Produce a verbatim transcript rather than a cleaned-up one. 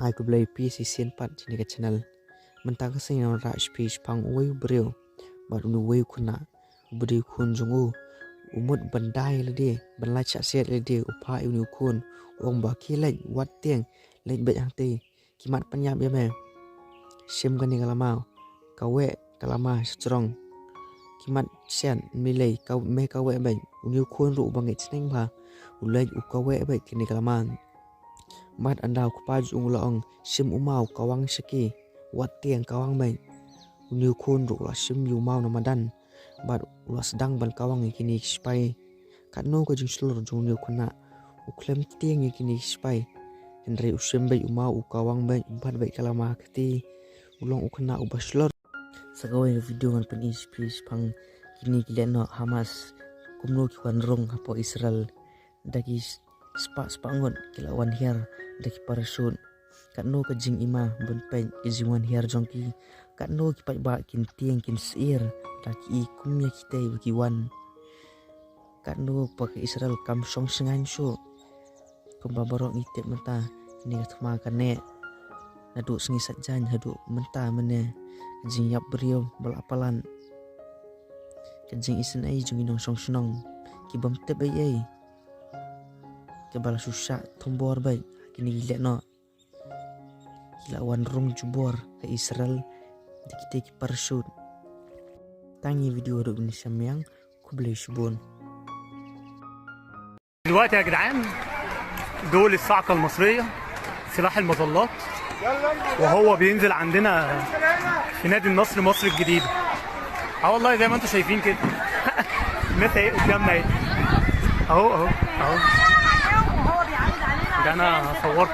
Ai khublei phi shisien pat jong kane ka channel. Mynta ka sngi ngan wanrah sha phi shaphang uwei u briew bad une uwei u khynnah uba dei u khun jong u. U mut ban die ïa lade, ban lait shah siat ïa lade, u phah ïa une u khun, u ong ba khie leit, wat tieng, leit beit hangtei, ki mat pynïap ïa me. Shim kane ka lama, ka weh ka lama sha jrong. Ki mat siat, ym lei, ka me ka weh beit. Une u khun ruh uba ngeit sneng bha, u leit u ka weh beit kane ka lama. Bad ynda u kpa jong u la ong, shim u maw kawang sha ki, wat tieng kawang beit. Une u khun ruh u la shim ïa u maw na madan bad u la sdang ban kawang ïa kine ki sipai. Katno ka jingshlur jong une u khynnah, u khlem tieng ïa kine ki sipai. Hynrei u shim beit u maw, u kawang beit, u bat beit ka lama ha kti. U long u khynnah uba shlur. Sa kawei ka video ngan pyni sha phi shaphang kine ki lehnoh Hamas, kumno ki wan rung hapoh Israel. Da ki spah spah ngut ki la wan hiar da ki parachute. Katno ka jingima ban peit ka jingwan hiar jong ki. Katno ki paidbah kin tieng kin syier da ki i kum ïa kitei ba ki wan. Katno ba ka Israel kam shong shngaiñ shuh. Kumba baroh ngi tip mynta, kane ka thma ka neh. Naduh sngi Saitjaiñ haduh mynta mynne, ka jingïap briew ba la palat. Ka jingisynei jong ki nongshong shnong, ki bym tip ei ei. Kaba la shu shah thombor beit ha kine ki lehnoh. Ki la wan rung jubor ha Israel da kitei ki parachute. Tang ïa video haduh ban ïashem biang, khublei shibun. دلوقتي يا جدعان، دول الصاعقة المصرية، سلاح المظلات، وهو بينزل عندنا في نادي النصر مصر الجديدة. اه والله زي ما انتم شايفين كده. الناس اهي قدامنا اهي. اهو، اهو، اهو. ده انا صورت.